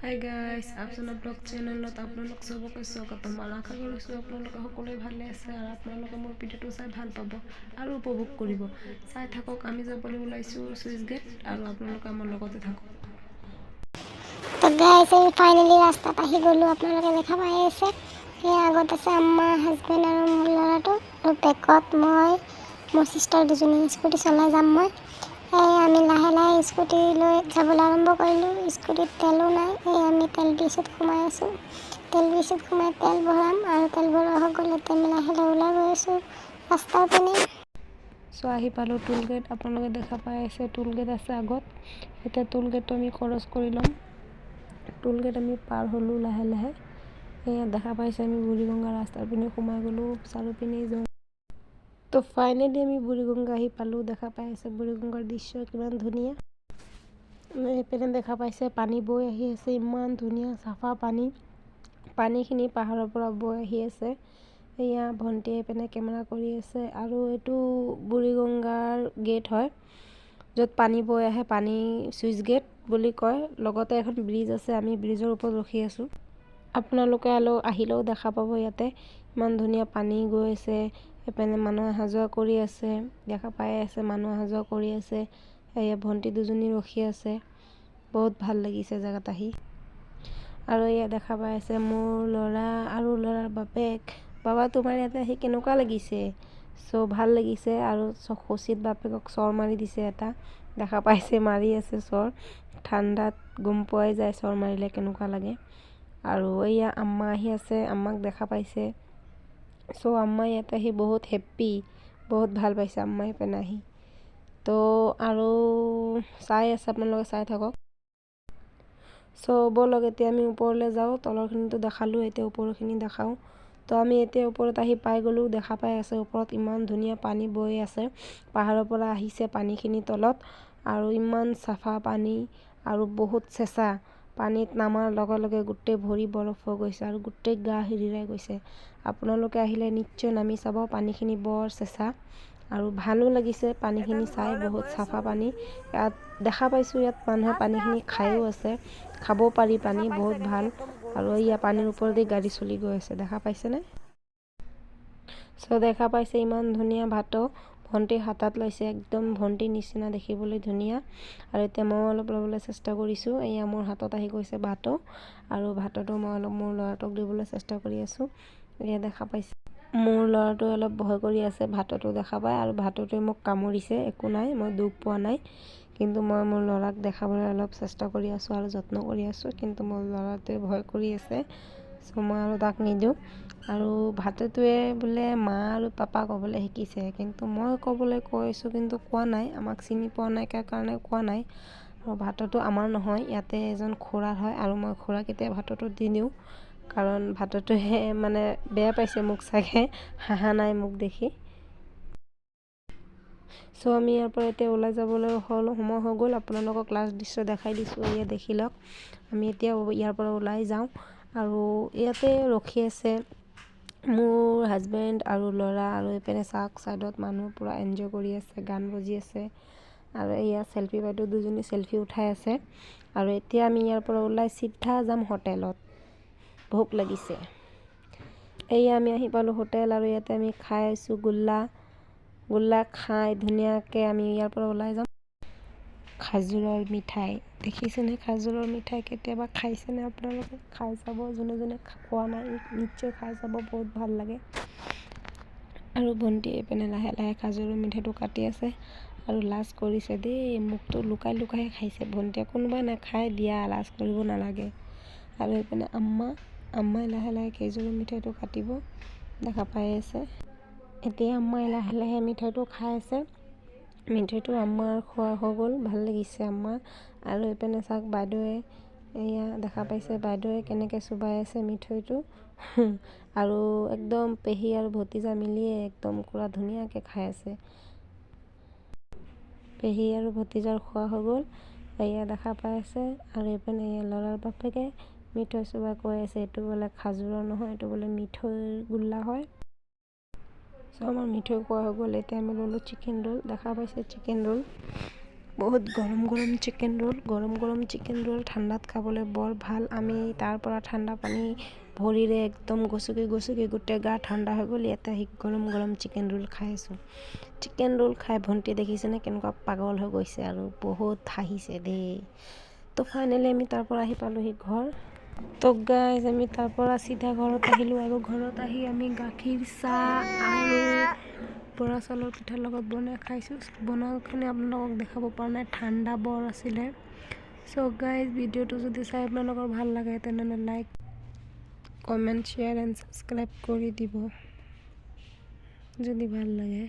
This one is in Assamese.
হাই গাইছ, আফচানা ব্লগ চেনেলত আপোনালোক চবকে স্বাগতম আৰু আশা কৰিছোঁ আপোনালোকে সকলোৱে ভালে আছে আৰু আপোনালোকে মোৰ ভিডিঅ'টো চাই ভাল পাব আৰু উপভোগ কৰিব। চাই থাকক, আমি যাবলৈ ওলাইছোঁ চুইচ গেট আৰু আপোনালোকে আমাৰ লগতে থাকক। তো গাইছ, আমি ফাইনেলি ৰাস্তাত আহি গ'লোঁ। আপোনালোকে দেখা পাই আছে, সেই আগত আছে আম্মা, হাজবেণ্ড আৰু মোৰ ল'ৰাটো আৰু বেকত মই, মোৰ চিষ্টাৰ দুজনী। স্কুটি চলাই যাম মই। এই আমি লাহে লাহে স্কুটি লৈ যাবলৈ আৰম্ভ কৰিলোঁ। স্কুটিত তেলো নাই। এই আমি তেল ডিপুত সোমাই আছোঁ। তেল ডিপুত সোমাই তেল ভৰাম আৰু তেল ভৰোৱা হৈ গ'ল। এতিয়া আমি লাহে লাহে ওলাই গৈ আছোঁ ৰাস্তাৰ পিনে। চ' আহি পালোঁ টোল গেট। আপোনালোকে দেখা পাই আছে, টোল গেট আছে আগত। এতিয়া টোল গেটটো আমি ক্ৰছ কৰি ল'ম। টোল গেট আমি পাৰ হ'লোঁ লাহে লাহে। এয়া দেখা পাইছে, আমি বুঢ়ীগংগা ৰাস্তাৰ পিনে সোমাই গ'লোঁ। চাৰিওপিনে যাওঁ। তো ফাইনেলি আমি বুঢ়ীগংগা আহি পালোঁ। দেখা পাই আছে বুঢ়ীগংগাৰ দৃশ্য কিমান ধুনীয়া। এইপিনে দেখা পাইছে, পানী বৈ আহি আছে। ইমান ধুনীয়া চাফা পানী। পানীখিনি পাহাৰৰ পৰা বৈ আহি আছে। এয়া ভণ্টিয়ে এইপিনে কেমেৰা কৰি আছে। আৰু এইটো বুঢ়ীগংগাৰ গেট হয়, য'ত পানী বৈ আহে। পানী চুইচ গেট বুলি কয়। লগতে এখন ব্ৰিজ আছে, আমি ব্ৰিজৰ ওপৰত ৰখি আছোঁ। আপোনালোকে আহিলেও দেখা পাব, ইয়াতে ইমান ধুনীয়া পানী গৈ আছে। এইপিনে মানুহ অহা যোৱা কৰি আছে। দেখা পাই আছে, মানুহ অহা যোৱা কৰি আছে। এয়া ভণ্টি দুজনী ৰখি আছে। বহুত ভাল লাগিছে জেগাত আহি। আৰু এয়া দেখা পাই আছে মোৰ ল'ৰা আৰু ল'ৰাৰ বাপেক। বাবা, তোমাৰ ইয়াতে আহি কেনেকুৱা লাগিছে? চ' ভাল লাগিছে। আৰু খুচিত বাপেকক চৰ মাৰি দিছে এটা। দেখা পাইছে, মাৰি আছে চৰ। ঠাণ্ডাত গম পোৱাই যায় চৰ মাৰিলে কেনেকুৱা লাগে। আৰু এয়া আম্মা আহি আছে, আম্মাক দেখা পাইছে। চ' আম্মা ইয়াতে আহি বহুত হেপ্পী, বহুত ভাল পাইছে আম্মাই এইপিনে আহি। তো আৰু চাই আছে, আপোনালোকে চাই থাকক। চ' ব'লক, এতিয়া আমি ওপৰলৈ যাওঁ। তলৰখিনিতো দেখালোঁ, এতিয়া ওপৰখিনি দেখাওঁ। তো আমি এতিয়া ওপৰত আহি পাই গ'লোঁ। দেখা পাই আছে, ওপৰত ইমান ধুনীয়া পানী বৈ আছে। পাহাৰৰ পৰা আহিছে পানীখিনি তলত আৰু ইমান চাফা পানী আৰু বহুত চেঁচা। পানীত নামাৰ লগে লগে গোটেই ভৰি বৰফ হৈ গৈছে আৰু গোটেই গা সিৰিৰাই গৈছে। আপোনালোকে আহিলে নিশ্চয় নামি চাব। পানীখিনি বৰ চেঁচা আৰু ভালো লাগিছে পানীখিনি চাই। বহুত চাফা পানী ইয়াত দেখা পাইছোঁ। ইয়াত মানুহে পানীখিনি খায়ো আছে, খাব পাৰি। পানী বহুত ভাল। আৰু ইয়াৰ পানীৰ ওপৰেদি গাড়ী চলি গৈ আছে, দেখা পাইছেনে? চ' দেখা পাইছে, ইমান ধুনীয়া ভাটৌ ভণ্টিৰ হাতত লৈছে। একদম ভণ্টিৰ নিচিনা দেখিবলৈ ধুনীয়া। আৰু এতিয়া ময়ো অলপ ল'বলৈ চেষ্টা কৰিছোঁ। এয়া মোৰ হাতত আহি গৈছে ভাটৌ আৰু ভাটৌটো মই অলপ মোৰ ল'ৰাটোক দিবলৈ চেষ্টা কৰি আছোঁ। এয়া দেখা পাইছে, মোৰ ল'ৰাটোৱে অলপ ভয় কৰি আছে ভাটৌটো দেখা পায় আৰু ভাটৌটোৱে মোক কামুৰিছে। একো নাই, মই দুখ পোৱা নাই। কিন্তু মই মোৰ ল'ৰাক দেখাবলৈ অলপ চেষ্টা কৰি আছোঁ আৰু যত্ন কৰি আছোঁ, কিন্তু মোৰ ল'ৰাটোৱে ভয় কৰি আছে। চ' মই আৰু তাক নিদিওঁ। আৰু ভাটৌটোৱে বোলে মা আৰু পাপা ক'বলৈ শিকিছে, কিন্তু মই ক'বলৈ কৈছোঁ, কিন্তু কোৱা নাই। আমাক চিনি পোৱা নাই কাৰণে কোৱা নাই। আৰু ভাটৌটো আমাৰ নহয়, ইয়াতে এজন খুৰাৰ হয়। আৰু মই খুৰাক এতিয়া ভাটৌটো দি দিওঁ, কাৰণ ভাটৌটোৱে মানে বেয়া পাইছে মোক চাগে, হাঁহা নাই মোক দেখি। চ' আমি ইয়াৰ পৰা এতিয়া ওলাই যাবলৈ হ'ল, সময় হৈ গ'ল। আপোনালোকক লাষ্ট দৃশ্য দেখাই দিছোঁ, এয়া দেখি লওক। আমি এতিয়া ইয়াৰ পৰা ওলাই যাওঁ আৰু ইয়াতে ৰখি আছে মোৰ হাজবেণ্ড আৰু ল'ৰা। আৰু এইপিনে চাওক, ছাইডত মানুহ পূৰা এনজয় কৰি আছে, গান বাজি আছে। আৰু এয়া চেল্ফি, বাইদেউ দুজনী চেল্ফি উঠাই আছে। আৰু এতিয়া আমি ইয়াৰ পৰা ওলাই চিধা যাম হোটেলত, ভোক লাগিছে। এয়া আমি আহি পালোঁ হোটেল আৰু ইয়াতে আমি খাই আছোঁ গোল্লা। গোল্লা খাই ধুনীয়াকৈ আমি ইয়াৰ পৰা ওলাই যাম। খাজুৰৰ মিঠাই দেখিছেনে? খাজুৰৰ মিঠাই কেতিয়াবা খাইছেনে আপোনালোকে? খাই চাব। যোনে যোনে খোৱা নাই, নিশ্চয় খাই চাব, বহুত ভাল লাগে। আৰু ভণ্টিয়ে এইপিনে লাহে লাহে খাজুৰৰ মিঠাইটো কাটি আছে আৰু লাজ কৰিছে দেই। মুখটো লুকাই লুকাই খাইছে ভণ্টিয়ে। কোনোবাই নাখায় দিয়া, লাজ কৰিব নালাগে। আৰু এইপিনে আম্মা, আম্মাই লাহে লাহে খেজুৰৰ মিঠাইটো কাটিব, দেখা পাই আছে। এতিয়া আম্মাই লাহে লাহে মিঠাইটো খাই আছে। মিঠাইটো আম্মাৰ খোৱা হৈ গ'ল, ভাল লাগিছে আম্মাৰ। আৰু এইপিনে চাওক, বাইদেৱে, এয়া দেখা পাইছে, বাইদেৱে কেনেকৈ চোবাই আছে মিঠৈটো। আৰু একদম পেহী আৰু ভতিজা মিলিয়ে একদম পূৰা ধুনীয়াকৈ খাই আছে। পেহী আৰু ভতিজাৰ খোৱা হৈ গ'ল, এয়া দেখা পাই আছে। আৰু এইপিনে এয়া ল'ৰাৰ বাপেকে মিঠৈ চোবাই কৈ আছে, এইটো বোলে খাজুৰৰ নহয়, এইটো বোলে মিঠৈৰ গোল্লা হয়। চ' আমাৰ মিঠৈ খোৱা হৈ গ'ল। এতিয়া আমি ল'লোঁ চিকেন ৰোল। দেখা পাইছে, চিকেন ৰোল। বহুত গৰম গৰম চিকেন ৰোল। গৰম গৰম চিকেন ৰোল ঠাণ্ডাত খাবলৈ বৰ ভাল। আমি তাৰ পৰা ঠাণ্ডা পানী ভৰিৰে একদম গচকি গচকি গোটেই গা ঠাণ্ডা হৈ গ'ল। ইয়াতে আহি গৰম গৰম চিকেন ৰোল খাই আছোঁ। চিকেন ৰোল খাই ভণ্টি দেখিছেনে কেনেকুৱা পাগল হৈ গৈছে আৰু বহুত হাঁহিছে দেই। তো ফাইনেলি আমি তাৰ পৰা আহি পালোহি ঘৰ। তো গাইজ, আমি তাৰ পৰা চিধা ঘৰত আহিলোঁ আৰু ঘৰত আহি আমি গাখীৰ চাহ আৰু বৰা চাউলৰ পিঠাৰ লগত বনাই খাইছোঁ। বনোৱাখিনি আপোনালোকক দেখাব পৰা নাই, ঠাণ্ডা বৰ আছিলে। চ' গাইজ, ভিডিঅ'টো যদি চাই আপোনালোকৰ ভাল লাগে, তেনেহ'লে like, comment, share and subscribe কৰি দিব যদি ভাল লাগে।